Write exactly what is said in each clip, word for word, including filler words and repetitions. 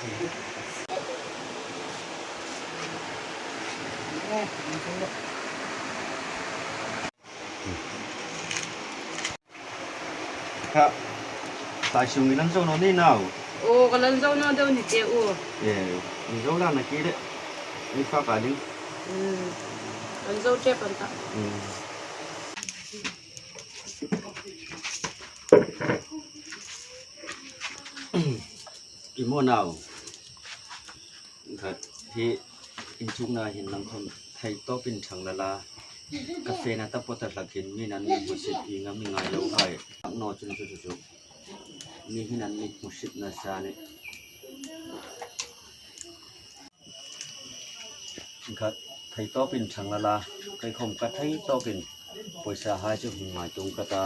Kha, tlai sung in an zo naw ni naw. O, ka lan zo naw deu ni te u. E, in zo la na ki le. Ni fa ka ding. Kan zo che pan ta. I mo naw. Khat hi inchukna hin nang khom thei tawpin thang la la. Ka fena ta pawt a hlak hin mi nan mi hmusit hi ngam mi ngai lo hai. Ang naw chun chu chu chu. Mi hi nan mi hmusit nasa ni. Khat thei tawpin thang la la. Kei khom ka thei tawpin pawisa hai chu hung ngai tung ka ta.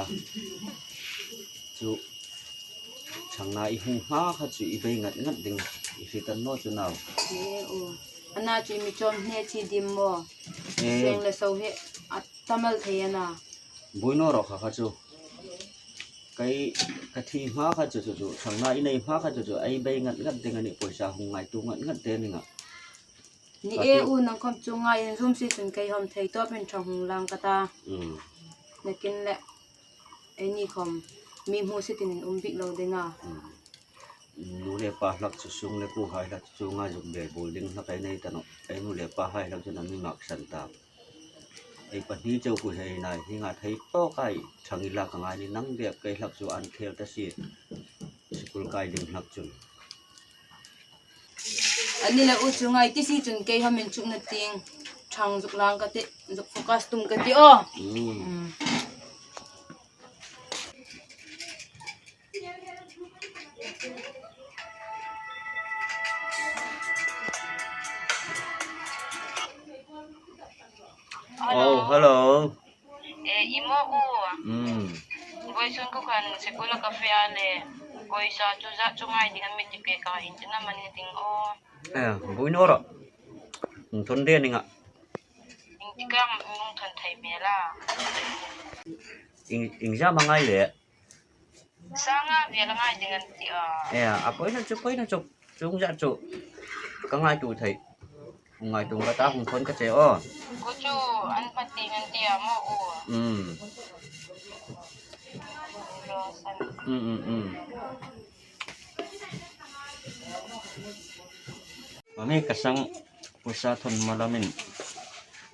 Chu thangna i hung hma kha chu i bei ngat ngat ding i hriet a ni naw chu naw. E u. Ana chu mi chawm hne chi dim maw. E. Seng le so hi a tam el thei a na. Bui naw ro kha kha chu. Kei ka thi hma kha chu chu chu. Thangna i nei hma kha chu chu. Ei bei ngat ngat ding a ni pawisa hung ngai tung ngat ngat ding a ni nga. Ni e u nang khom chu ngai inzum si chun kei khom thei tawpin thang hung lang ka ta. Mm. Nakin le. Eini khom mi hmusit in um bik lo ding a. Mm. Nu le pa hlak chu sung le kuo hai hlak chu ngai zuk be bul ding hlak ei nei ta naw. Ei nu le pa hai hlak chu an mi mak san ta. Ei pahni chau ku hei nai hi nga thei tawk ai thang i la ka ngai ni nang bek kei hlak chu an khel ta si. Sikul kai ding hlak chun. Ani le u chu ngai ti si chun kei khom inchukna tieng thang zuk lang ka ti, zuk focus tum ka ti aw. Mm. Mm. Hello. Oh, hello. E, i mo u. Mm. Boy sun ko kan sikul ka fe a le. Boy sa chu za chu ngai ding a mi ti pe ka hin chu na man ni ding o. E, bui naw ro. Thon de ni nga. Ing ti ka mung thon thei me la. Ing, ing za ma ngai le. Sanga vel a ngai ding an ti a. E, a poina chu, poina chu, chung za chu. Ka ngaitu thei. Ngaitu ka ta hung phone ka che aw. Ko chu an hma ti an ti a maw u. Mm. Mm, mm, mm. Mami ka sang pawisa thon ma lamin.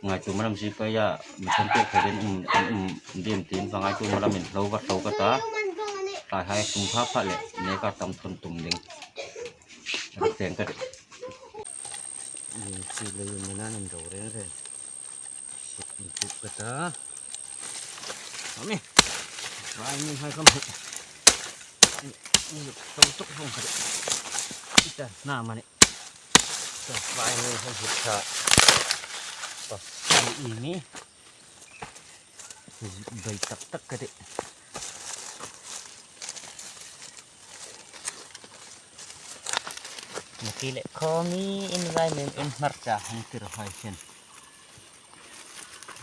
Ngaitu ma lam si pei a, mi thon pek thei ding um, um, um, dim tin va ngaitu ma lamin hlo va hlo ka ta. Tlai hai tum pha pha le, ne ka tam thon tum ding. Ka teng ka. Dim si le yum na nan ro reng reng. Suk in puk ka ta. Mami. Vai ni hai kam. Ni tuk tuk hong ka. Ita na mani. Vai ni hong hit tha. Pas ni i mi. Bai tak tak ka ti. Ni ki le khomi in vai mem in hmar cha hong tir hai chen.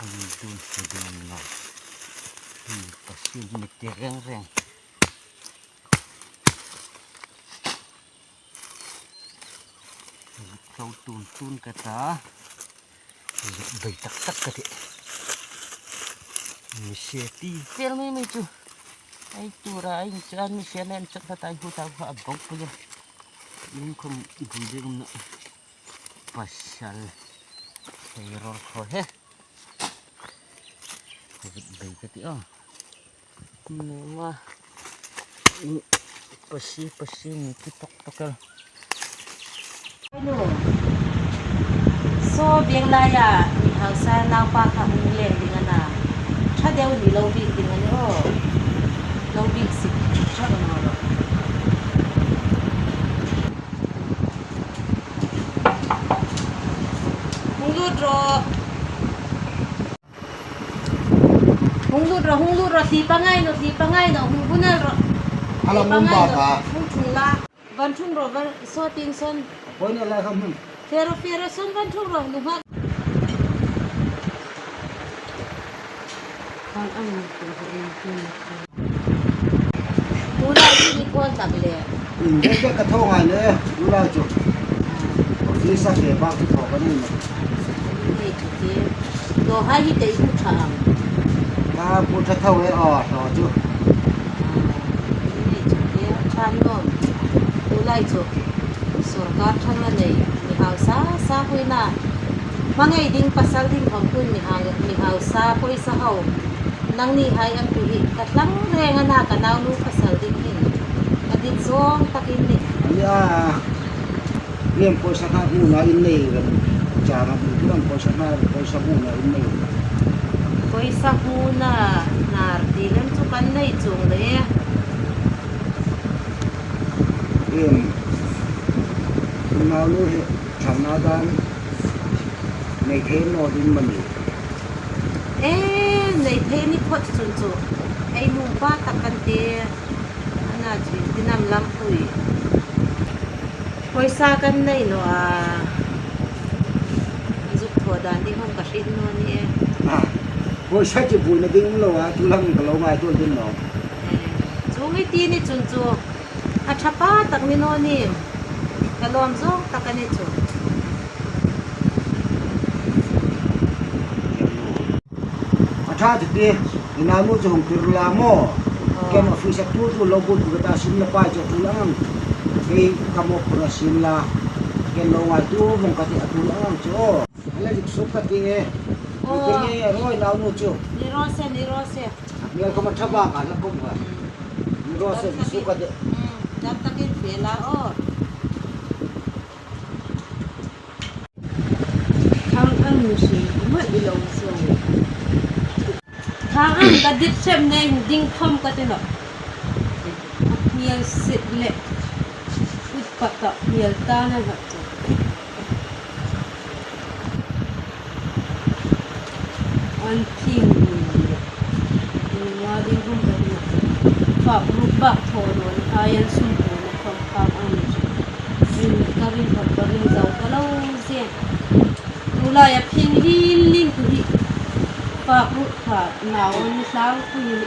An dun dun no. Hi pasil mi ti reng reng. Tau tun tun ka ta. Bai tak tak ka ti. Mi se ti fel mai mai chu. Ai tura ai chu an mi se nen chak ta tai hu ta hu a bok pu. Ning khom bui de gum na. Pasal. Hei ror kho he. Bai ka ti o. Numa. Pasi, pasi, ni ki tok tok el. Saw bieng laia, mi hausa naupa kha hung le ding a na. Ṭha deu ni lo bik ding a ni aw. Lo bik sik ṭha ka naw lo. Hung lut rawh. Hung lut rawh, hung lut rawh, thli pa ngai naw, thli pa ngai naw, hung hun el rawh. Ala mun ba ka. Hung thung la. Van thung rawh, van saw tin son. Poi na la ka mun. Fero, fero son van thung rawh, nu hak. Kan ang thung thung thung. Hula ki ni kon tak le. Inbek bek ka thaw ngai le, tulai chu. Office-a fe bak chu thaw ka nei nawh. Nei chu ti. Lo hai hi tei hu tha am? Ka pu tha thaw e, aw, thaw chu. Nei chu ti, a tha naw. Tulai chu. Sorkar thang a nei. Mi hausa, sa huina. Hmangai ding pasal ding khom pun mi hau, mi hausa, poisa ho. Nangnihai an pu hi ka tlang reng a na ka naunu pasal ding hin. Ka dit zawng takin ni. Ani a, lem poisa hna hmuna in nei ram. Chang a, lem poisa hna, poisa hmuna in nei. Poisa hmuna nar ti lem chu kan nei chuong le. Em, naunu hi, thangna dan. Nei thei naw ding mani. E, nei thei ni phot chun chu. Ei nupa tak kan ti. Ana chu dinam lampui. Poisa kan nei naw a. Zuk thaw dan ding hong ka hriet naw ni e. A, poisa chu buoina ding lo a, tu lam ka lo ngaituo ding naw. E, chu mi ti ni chun chu. A ṭha pa tak ni naw ni. Ka lawm zawk tak a ni chu. A ṭha chu ti, i naunu chu hung tir la maw. Aw. Ken office-a tu tu lo bu tu ka ta sin la pa chu tu lang. Kei ka mawk pura sin la. Ken lo ngai tu vong ka ti a tu lang chu. Ala zik suk ka ti e. Aw. Ti nge a roi naunu chu. Ni raw se, ni raw se. Mial khom a ṭha bak a la khom ka. Ni raw se, zik suk ka ti. Hmm, dam takin fe la aw. Thang ang mi si, ma i lo so. Thang ang ka dit sem nei ding khom ka ti lo. Mial sit le. Ut pa ta mial ta na ha chu. An thing ni. Ni ma ding hum ka ni. Fak ruk bak thaw lo ni, ai an sum ko na khom khak ang ni chu. Rin ka rin khom ka rin zau ka lo zie. Tulai a phing lin lin tu hi. Fak ruk kha nau ni sang tu hi.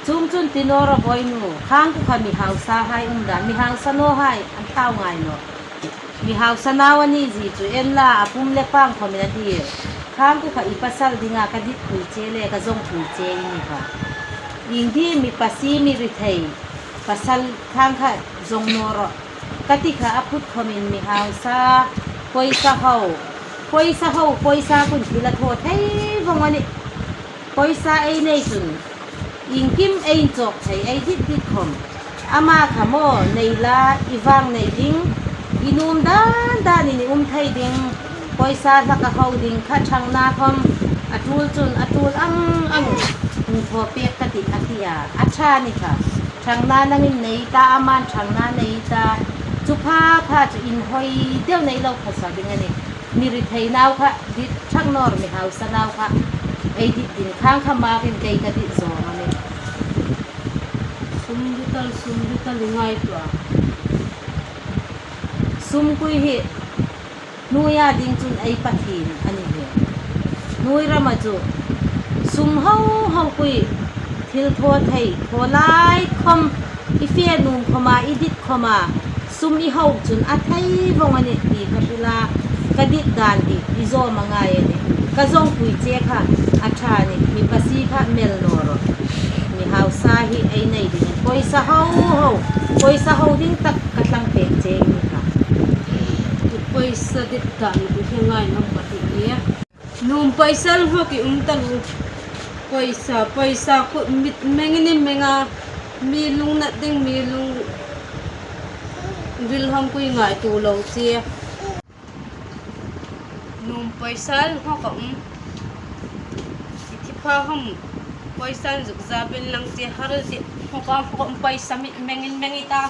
Chuong chun ti naw rawh boi nu, khang ku kha mi hausa hai um dan, mi hausa naw hai an thaw ngai nawh. Mi hausa nau a ni zie chu en la, a pum le pang khomin a dil. Khang ku kha i pasal dinga ka dit pui che le ka zong pui che i ni kha. Ieng ding mi pasi mi rethei, pasal khang kha zong naw rawh. Ka ti kha a phut khomin mi hausa, poisa ho, poisa ho, poisa kun thil a thaw thei vong a nih. Poisa ei nei chun, iengkim ei inchawk thei, ei dit dit khom. Ama kha maw, nei la, i vang nei ding, i nuom dan danin i um thei ding, poisa hlak a ho ding kha thangna khom, a tul chun, a tul ang ang, hung thaw pek ka tih, a ti a, a ṭha ni kha. Thangna nangin nei ta, aman thangna nei ta, chu pha pha chu inhoi deu nei lo kha sa ding a nih. Mi rethei nau kha, dit thak nawr mi hausa nau kha. Ei dit ding khang kha makin kei ka dit zawng a nih. Sum dit tal, sum dit tal i ngaituo a. Sum kui hi, hnuoia ding chun ei Pathien a ni hi. Hnuoi rama chu, sum ho ho kui, thil thaw thei, thaw lai khom, i fe nuom khoma, i dit khoma, sum i hau chun a thei vong a nih ti ka hril a, ka dit dan hi i zawm a ngai a nih. Ka zong pui che kha a ṭha a nih, mi pasi kha mel naw rawh. Mi hausa hi ei nei ding poisa ho ho, poisa ho ding tak ka tlang pek che i ni kha. Poisa dit dan hi ngai ngam ka ti e. Nuom poisa ngawk i um ta lu. Poisa, poisa kut mit meng i ni meng a. Mi lungnat ding, mi lungril hong kui ngaituo lo che. Nuom poisa ngawk a um. I thi pha hom poisa zuk za ben lang che har ti. Ngawk a ngawk a um poisa mit meng in meng i ta.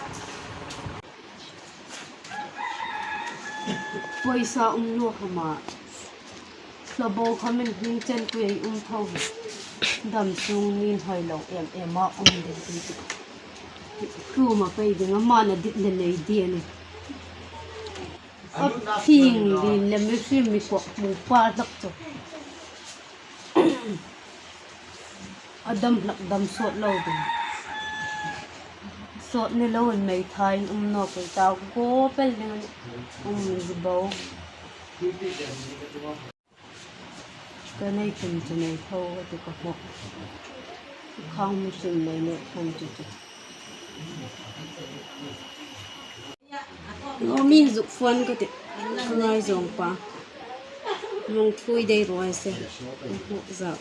Poisa um naw khoma. Hlaw bo kha min hming chen kui ei um tho hi. Dam sung nin hoi lo em em a um ding ti ti. Tluma pei ding ama na dit le lei di a nih. A phing lin le mi hrim mi kuok mu pa hlak chu. A dam hlak dam sawt lo ding. Sawt ni lo in mei thain um nawk ei ta, go pel ding um zi bo. Ka nei tum chu nei tho ka ti ka hmu. Khang mi sin nei nei than chu chu. Ngo mi zuk fuan ka ti. Ngai zong pa. Mong thui dei ruai se. Ka hmu zau.